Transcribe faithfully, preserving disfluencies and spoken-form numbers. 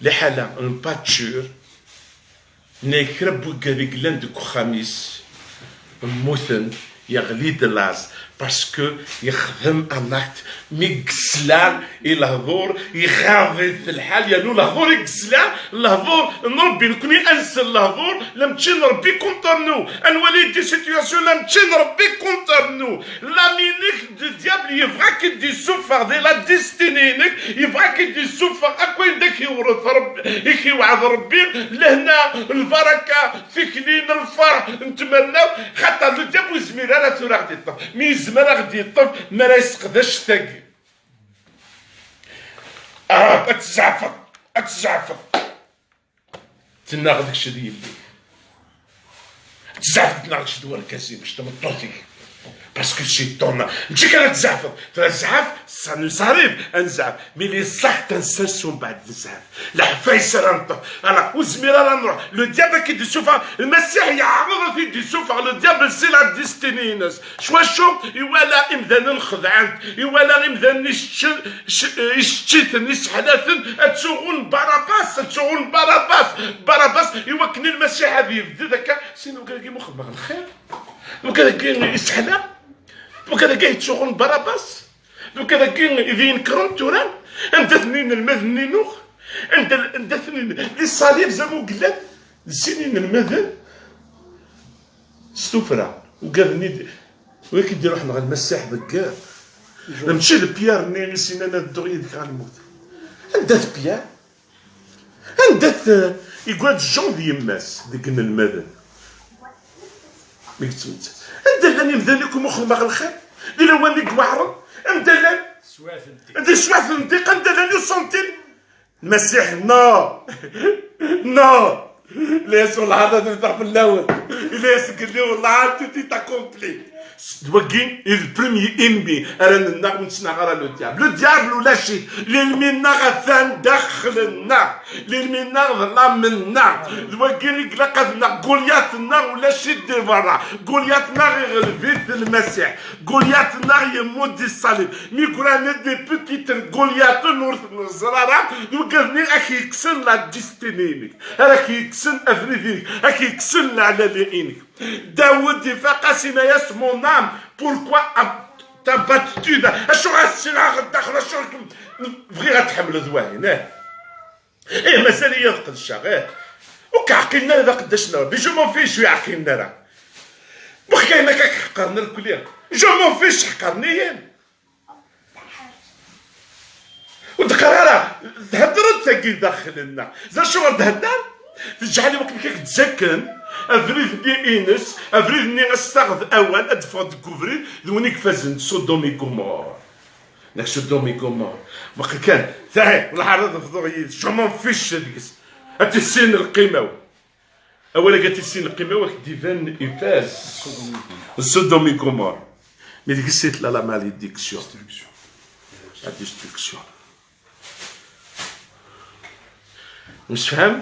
Liḥala n Pature, nna kra n wigad i yellan deg uxxam-is, mmuten, yeɣli-d laẓ, parce que yexdem un acte, mi yesla i lehdur, iɣaḍ-it lḥal, yernu lehdur i yesla, lehdur n Rebbi, nekni ad nsel lehdur, la mačči n Rebbi contre nous, ad nwali des situations, la mačči n Rebbi contre nous, la minute le diable yebɣa ad k-id-issufeɣ di la destinée-inek, yebɣa ad k-id-issufeɣ akk ayen d ak-iwret Rebbi, i k-iwɛed Rebbi, lehna, lbaraka, tikli n lferḥ n tmerna, xaṭer le diable ur yezmir ara tura ad ɣ-d-iṭṭef, mi yezmer ad ɣ-d-iṭṭef mi ara yesseqdac tagi. Ah, ad tzeɛfeḍ, ad tzeɛfeḍ. Tennaɣ d kečč d yelli. Tzeɛfeḍ neɣ kečč d wergaz-im, kečč d tmeṭṭut-ik. Parce que cciṭan, mačči kan ad tzeɛfeḍ, tura zɛaf, ça nous arrive, ad nezɛef. Mais les actes n sers umbeɛd d zɛaf. Leḥfayes ara neṭṭef. Ala, ur zmir ara nruḥ. Le diable ad k-id-issufeɣ, Lmasiḥ yeɛreḍ ad t-id-issufeɣ, le diable c'est la destinée-ines. S wacu? Iwala imdanen xedɛen-t, iwala imdanen iseččen, ic-, icecciten, iseḥlaten, ad ttuɣun Barabas, ad ttuɣun Barabas, Barabas, i wakken i Lmasiḥ ad yebded akka, sin wigad-agi muxedmeɣ lxir, wigad-agi iseḥla, wigad-agi yettsuɣun Barabas, wigad-agi i d-inekkren tura, anda-ten yinelmaden-inu? Anda, anda-ten yinel-, di ṣṣalib zam ugellad, d sin inelmaden, s tuffra, ugaden-id, wi k-id-iruḥen ɣer Lmasiḥ deg, mačči d Pierre-nni i s-yennan ad dduɣ yid-k ɣer lmut. Anda-t Pierre? Anda-t, eh, igad Jean d yemma-s deg inelmaden? Mi yettmettat. Anda llan imdanen i kem-uxedmeɣ lxir? Di lawan i iweɛren? Anda llan? Swaten ddiq. Anda swaten ddiq? Anda llan usentin? Lmasiḥ, non! Non! Layas, wellah ad neffeɣ fell-awen. Layas, gelli, wellah, tout est accompli. D wagi i d premier ennemi ara nennaɣ, ur nettnaɣ ara le diable. Le diable ulac-it. L'ennemi-nneɣ atan daxel-nneɣ. L'ennemi-nneɣ d l'âme-nneɣ. D wagi i ilaq ad naɣ Goliath-nneɣ, ulac-it di berra. Goliath-nneɣ iɣleb-it Lmasiḥ. Goliath-nneɣ yemmut di ṣṣalib. Mi granit des petites Goliath-en ur t-neẓra ara, d wigad-nni ad k-yekksen la destinée-inek, ara k-yekksen abrid-inek, ad k-yekksen leɛlali-inek. Dawed ifaq-as, yenna-yas, mon âme, pourquoi as-tu battu? Acuɣer as-ssilɛeɣ daxel, acuɣer bɣiɣ ad tḥemmleḍ wayen, eh? Ih, mazal-iyi ad qedceɣ, ih. Ur k-ɛqilen ara d aqeddac n Rebbi, je m'en fiche ur ɛqilen ara. Ur k-ayen akka k-ḥeqren irkelli, je m'en fiche, ḥeqren-iyi. Ur d-qqar ara, theddreḍ tagi daxel-nneɣ. D acu ɣer d-hedder? Teǧɛel i wakken ad k-id-zakken abrid-nni ines, abrid-nni ad s-taɣeḍ awal, ad d-teffɣeḍ deg ubrid, d win i ifazen d Sodom i Gumur. Nek Sodom i Gumur. Waqil kan, tahi, lḥar ad fḍuɣ yid-s, je m'en fiche deg-s. Ad tissin lqima-w. Awal-agi ad tissin lqima-w, ad k-d-iban ifaz. Sodom i Gumur. Mi deg-s i tella la malédiction. La destruction. Msefham?